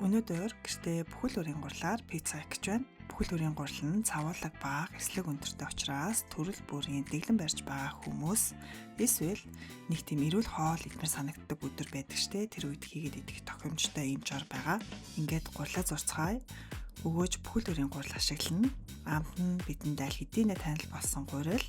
Өнөөдөр гэртээ бүхэл бүрийн гурлаар пицца хийх гэж байна. Бүхэл бүрийн гурал нь цавуулаг бага, эслэг өндөртэй учраас төрөл бүрийн дэглэм барьж байгаа хүмүүс эсвэл нэг тийм эрүүл хоол идмээр санагддаг өдөр байдаг штэ. Тэр үед хийгээд идэх тохиромжтой ийм жор байгаа. Ингээд гурлаа зурцгаая. Өгөөж бүхэл бүрийн гурал ашиглана. Амт нь бидэнд аль хэдийнэ танил болсон гурил.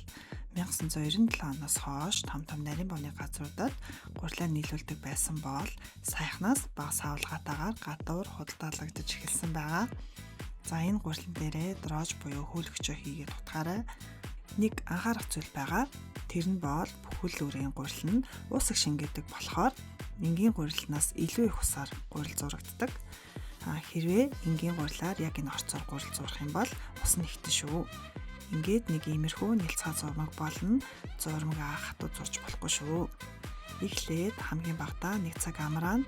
1997 оноос хойш том том нарийн бовны газруудад гурлаа нийлүүлдэг байсан бол саяхнаас бага савлгаатайгаар гадуур худалдаалагдаж эхэлсэн байгаа. За, энэ гурилан дээрээ дрож буюу хөөлөгчөө хийгээд утгаарай. Нэг анхаарах зүйл байгаа. Тэр нь бол бүхэл бүрийн гурил нь ус их шингээдэг болохоор энгийн гурилнаас илүү их усаар гурил зурагддаг. А хэрвээ энгийн гурилаар яг энэ орцоор гурил зурах юм бол ус нь ихтэн шүү. Ингээд нэг иймэрхүү нялцгай зурмаг болно. Зурмаг хатуу зурж болохгүй шүү. Эхлээд хамгийн багадаа 1 цаг амраана.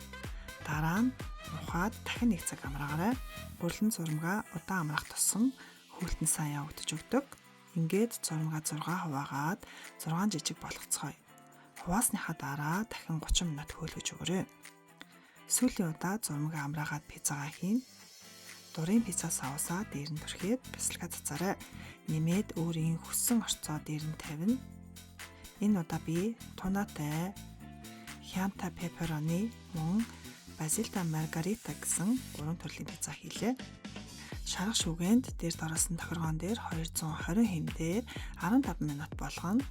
Дараа нь ухаад дахин 1 цаг амраагаарай. Гурилан зурмгаа удаан амраах тусам хөлт нь сайн явагдаж өгдөг. Ингээд зурмгаа 6 хуваагаад 6 жижиг болгоцгоё. Хуваасныхаа дараа дахин 30 минут хөөлгөж өгөөрэй. Сүүлийн удаа зурмаг амраагаад пиццагаа хийнэ. Дурын пицца соусаа дээр нь түрхээд бясалгаа цацаарай. Нэмээд өөрийн хүссэн орцоо дээр нь тавина. Энэ удаа би тунатай хямта пепперони мөн базилта маргарита гэсэн гурван төрлийн пицца хийлээ. Шарах шүгэнд дээр дороос нь тохиргоон дээр 220 хэм дээр 15 минут болгоно.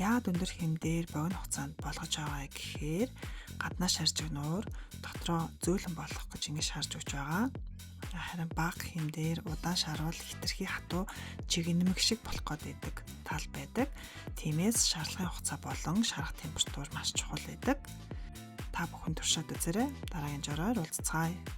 Яагаад өндөр хэм дээр богино хугацаанд болгож байгаа гэхээр гаднаа шаржиг нуур дотроо зөөлөн болох гэж ингэж шарж өгч байгаа. Харин бага хэм дээр удаан шарвал хэтэрхий хатуу жигнэмэг шиг болох гээд байдаг тал байдаг. Тиймээс шарлахын хугацаа болон шарах температур маш чухал байдаг. Та бүхэн туршаад үзээрэй. Дараагийн жороор уулзацгаая.